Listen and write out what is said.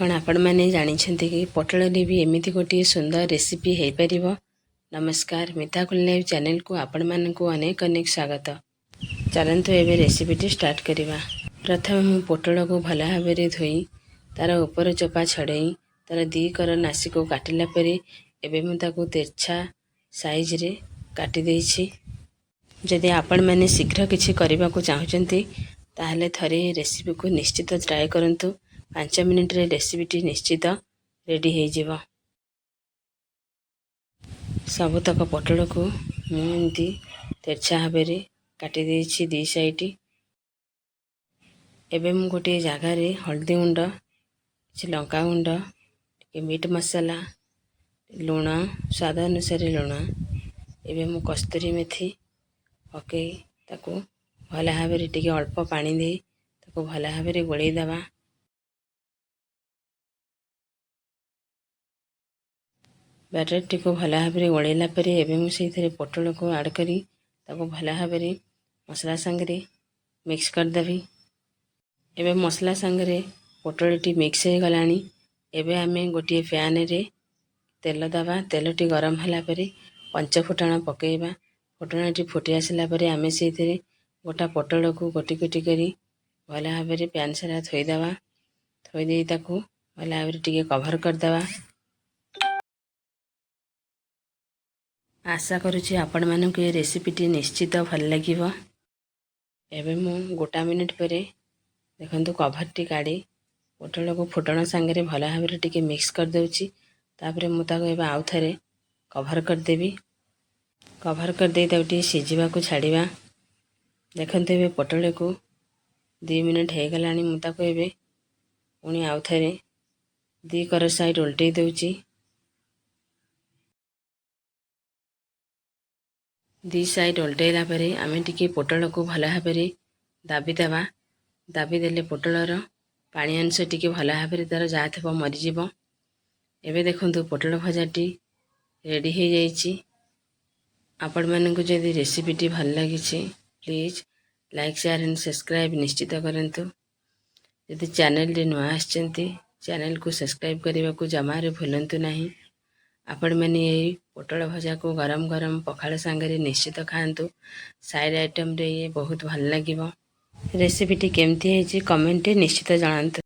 କ'ଣ ଆପଣମାନେ ଜାଣିଛନ୍ତି କି ପୋଟଳରେ ବି ଏମିତି ଗୋଟିଏ ସୁନ୍ଦର ରେସିପି ହେଇପାରିବ? ନମସ୍କାର, ମିତା କୁଲ୍ ଲାଇଭ୍ ଚ୍ୟାନେଲକୁ ଆପଣମାନଙ୍କୁ ଅନେକ ଅନେକ ସ୍ୱାଗତ। ଚାଲନ୍ତୁ, ଏବେ ରେସିପିଟି ଷ୍ଟାର୍ଟ କରିବା। ପ୍ରଥମେ ମୁଁ ପୋଟଳକୁ ଭଲ ଭାବରେ ଧୋଇ, ତା'ର ଉପର ଚୋପା ଛଡ଼େଇ, ତା'ର ଦୁଇ କର ନାସିକୁ କାଟିଲା ପରେ ଏବେ ମୁଁ ତାକୁ ତେର୍ଛା ସାଇଜରେ କାଟି ଦେଇଛି। ଯଦି ଆପଣମାନେ ଶୀଘ୍ର କିଛି କରିବାକୁ ଚାହୁଁଛନ୍ତି, ତାହେଲେ ଥରେ ଏ ରେସିପିକୁ ନିଶ୍ଚିତ ଟ୍ରାଏ କରନ୍ତୁ। 5 ମିନିଟରେ ରେସିପିଟି ନିଶ୍ଚିତ ରେଡ଼ି ହେଇଯିବ। ସବୁତକ ପୋଟଳକୁ ମୁଁ ଏମିତି ତେର୍ଛା ଭାବରେ କାଟି ଦେଇଛି ଦୁଇ ସାଇଡ଼। ଏବେ ମୁଁ ଗୋଟିଏ ଜାଗାରେ ହଳଦୀ ଗୁଣ୍ଡ, କିଛି ଲଙ୍କା ଗୁଣ୍ଡ, ଟିକେ ମିଟ୍ ମସଲା, ଲୁଣ, ସ୍ୱାଦ ଅନୁସାରେ ଲୁଣ, ଏବେ ମୁଁ କସ୍ତୁରୀ ମେଥି ପକାଇ ତାକୁ ଭଲ ଭାବରେ ଟିକେ ଅଳ୍ପ ପାଣି ଦେଇ ତାକୁ ଭଲ ଭାବରେ ଗୋଳେଇ ଦେବା। ବ୍ୟାଟରଟିକୁ ଭଲ ଭାବରେ ଗୋଳେଇଲା ପରେ ଏବେ ମୁଁ ସେଇଥିରେ ପୋଟଳକୁ ଆଡ଼୍ କରି ତାକୁ ଭଲ ଭାବରେ ମସଲା ସାଙ୍ଗରେ ମିକ୍ସ କରିଦେବି। ଏବେ ମସଲା ସାଙ୍ଗରେ ପୋଟଳଟି ମିକ୍ସ ହେଇଗଲାଣି। ଏବେ ଆମେ ଗୋଟିଏ ପ୍ୟାନରେ ତେଲ ଦେବା। ତେଲଟି ଗରମ ହେଲା ପରେ ପଞ୍ଚ ଫୁଟଣ ପକାଇବା। ଫୁଟଣଟି ଫୁଟି ଆସିଲା ପରେ ଆମେ ସେଇଥିରେ ଗୋଟା ପୋଟଳକୁ ଗୋଟି ଗୋଟି କରି ଭଲ ଭାବରେ ପ୍ୟାନ୍ ସାରା ଥୋଇଦେବା। ଥୋଇ ଦେଇ ତାକୁ ଭଲ ଭାବରେ ଟିକେ କଭର୍ କରିଦେବା। ଆଶା କରୁଛି ଆପଣମାନଙ୍କୁ ଏ ରେସିପିଟି ନିଶ୍ଚିତ ଭଲ ଲାଗିବ। ଏବେ ମୁଁ ଗୋଟା ମିନିଟ୍ ପରେ, ଦେଖନ୍ତୁ, କଭର୍ଟି କାଢ଼ି ପୋଟଳକୁ ଫୁଟଣ ସାଙ୍ଗରେ ଭଲ ଭାବରେ ଟିକେ ମିକ୍ସ କରିଦେଉଛି। ତାପରେ ମୁଁ ତାକୁ ଏବେ ଆଉ ଥରେ କଭର୍ କରିଦେବି। କଭର୍ କରିଦେଇ ତାକୁ ଟିକେ ସିଝିବାକୁ ଛାଡ଼ିବା। ଦେଖନ୍ତୁ, ଏବେ ପୋଟଳକୁ 2 ମିନିଟ୍ ହେଇଗଲାଣି। ମୁଁ ତାକୁ ଏବେ ପୁଣି ଆଉ ଥରେ ଦୁଇ କର ସାଇଡ଼୍ ଓଲଟେଇ ଦେଉଛି। ଦୁଇ ସାଇଡ଼୍ ଓଲଟେଇଲା ପରେ ଆମେ ଟିକେ ପୋଟଳକୁ ଭଲ ଭାବରେ ଦାବି ଦେବା। ଦାବି ଦେଲେ ପୋଟଳର ପାଣି ଅଂଶ ଟିକେ ଭଲ ଭାବରେ ତା'ର ଯାହା ଥିବ ମରିଯିବ। ଏବେ ଦେଖନ୍ତୁ, ପୋଟଳ ଭଜାଟି ରେଡ଼ି ହେଇଯାଇଛି। ଆପଣମାନଙ୍କୁ ଯଦି ରେସିପିଟି ଭଲ ଲାଗିଛି, please like, share and subscribe ନିଶ୍ଚିତ କରନ୍ତୁ। ଯଦି ଚ୍ୟାନେଲରେ ନୂଆ ଆସିଛନ୍ତି, ଚ୍ୟାନେଲକୁ ସବସ୍କ୍ରାଇବ୍ କରିବାକୁ ଜମାରୁ ଭୁଲନ୍ତୁ ନାହିଁ। ଆପଣମାନେ ଏଇ ପୋଟଳ ଭଜାକୁ ଗରମ ଗରମ ପଖାଳ ସାଙ୍ଗରେ ନିଶ୍ଚିତ ଖାଆନ୍ତୁ। ସାଇଡ଼୍ ଆଇଟମ୍ରେ ଇଏ ବହୁତ ଭଲ ଲାଗିବ। ରେସିପିଟି କେମିତି ହେଇଛି, କମେଣ୍ଟରେ ନିଶ୍ଚିତ ଜଣାନ୍ତୁ।